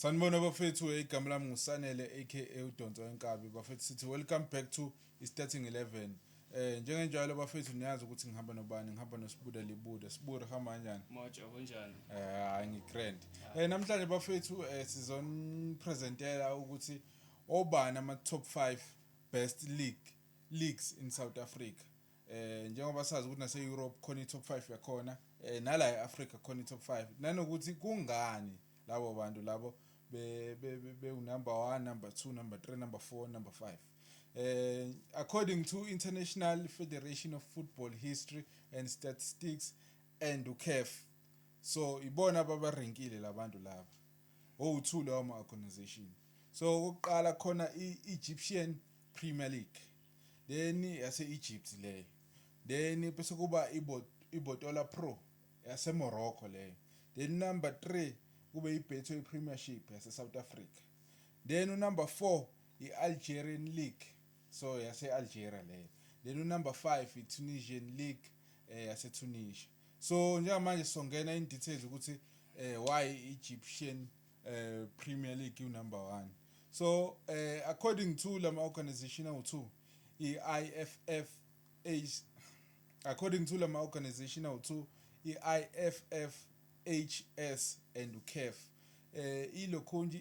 Sanibona bafethu, igama lami nguSanele aka uDonso Wenkabi. Bafethu, sithi welcome back to i-Starting 11. Njengenjalo bafethu, niyazi ukuthi ngihamba nobani, ngihamba noSibuda Libuda. Sibuda, hamba kanjani? Moja, kunjani? Hayi, ngi-grand. Namhlanje bafethu, sizonipresentela ukuthi obani ama top 5 best leagues in South Africa. Njengoba sazi ukuthi nase Europe khona i-top 5 yakhona, nala eAfrica khona i-top 5. Nanokuthi kungani labo bantu labo be number 1, number 2, number 3, number 4, number 5. According to International Federation of Football History and Statistics and uCAF. So ibona ababarankile labantu laba. Owu2 lawo ma organization. So okokuqala khona i-Egyptian Premier League. Then yase Egypt leyo. Then bese kuba iBotola Pro yase Morocco leyo. Then number 3 kube iBetway Premiership yase South Africa. Then unumber 4 iAlgerian League, so yase Algeria leyo. Then unumber 5 iTunisian League, yase Tunisia. So njengamanje songena in details ukuthi why Egyptian Premier League u number 1. So according to lama organization awu2 iIFF H, according to lama organization awu2 iIFFHS and uCAF, ilokhunji